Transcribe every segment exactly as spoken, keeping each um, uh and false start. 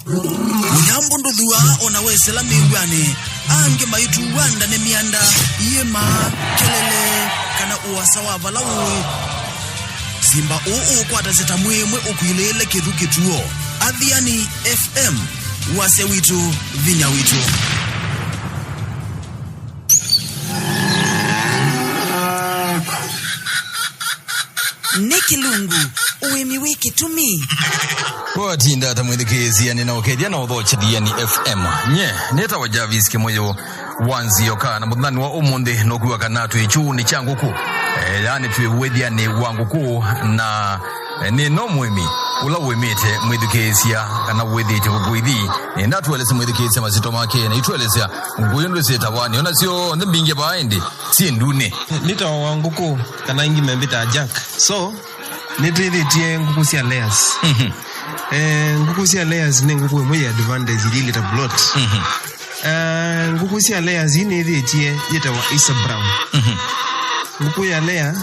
Mũnyambũ ndũthũaa o na wesela mĩw'anĩ. Angĩ maituwa nda nĩ myanda, iĩma, kelele, kana ũasa wa vala ũĩ. Simba ũũ ũũkwatasya ta mwĩĩmwe ũkwilĩĩle kĩthu kĩtuo. Athiani F M, wasya witũ, vinya witũ. Nĩ kĩlungu, ũĩmi wĩ kĩtumi. Watinda ta mwĩthukĩĩsya nĩnaũkethya na ũthokya Thiani F M. Nye nĩtawa Jarvis Kĩmũyũ wa Nzioka, na mũthenyanĩ wa ũmũnthĩ nũkwĩw'a kana twĩ kyuunĩ kya ngũkũ. E, yaani twĩ wĩthĩanĩ wa ngũkũ, na e, nĩ no mũĩmi ũla ũĩmĩte mwĩthukĩĩsya kana wĩthĩĩtye ngũkũ ithi. Nĩenda tũelesye mwĩthukĩĩsya masyĩtwa make, na itũelesya ngũkũ yu ndwĩsĩtawa nĩ ona syo nthĩ mbingĩ vaa ĩndĩ syĩ ndunĩ. Nĩtawa Wangũkũ, kana aingĩ membĩtaa Jack. So, nĩtwĩthĩtye ngũkũ sya layers. Mhm. Eh, ngũkũ sya layers nĩ ngũkũ ĩmwe ya advantage ĩlĩ ta plot. Mhm. Eh, ngũkũ sya layers ii nĩthĩtye yĩtawa Acer Brown. Mhm. Ngũkũ ya layer,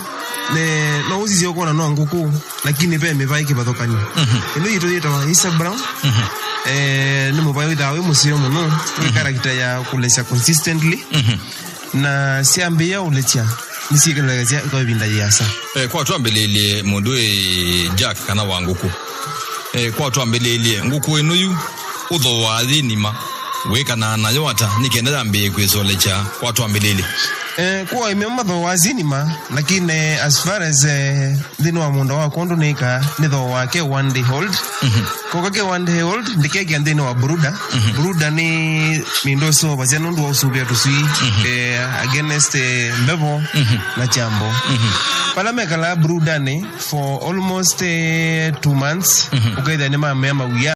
ne, no ũsisye ũkona no ngũkũ, lakini ve mĩvaĩ kĩvathũkany'o. Mhm. Ĩno yitũ yĩtawa Acer Brown. Mhm. Eh, nĩ mũvaĩ wĩthaa wĩ mũseo mũno, wĩ character ya kũlesya consistently. Mhm. Na syambĩĩa ũlesya, nĩsyĩkĩlĩlasya kwa ĩvinda yĩasa. Eh, kwa twambĩlĩĩlye mũndũ ĩ Jack kana Wangũkũ. Eh, kwa twambĩlĩĩlye ngũkũ ĩno yu, ũthooaa yĩ nima, wĩkanaa nayo ata nĩ kenda yambĩĩe kwĩsolekya kwa twambĩlĩĩlye? Eh, kwa aĩmi amwe mathooaa syĩ nima, lakini as far as, eh, nthĩnĩ wa mũũnda wa kwondũ nĩkaa, nĩthooaa ke one day old. Mhm. Koka ke one day old, ndĩkekĩa nthĩnĩ wa brooder. Mhm. Brooder nĩ mĩndũ ĩseũvasya nũndũ wa ũsũvĩa tũswii, mhm, eh, against, eh, mbevo, mhm, na kyambo. Mhm. Vala mekalaa brooder-nĩ for almost, eh, two months, mhm, ũkethĩa nĩmamea mawia.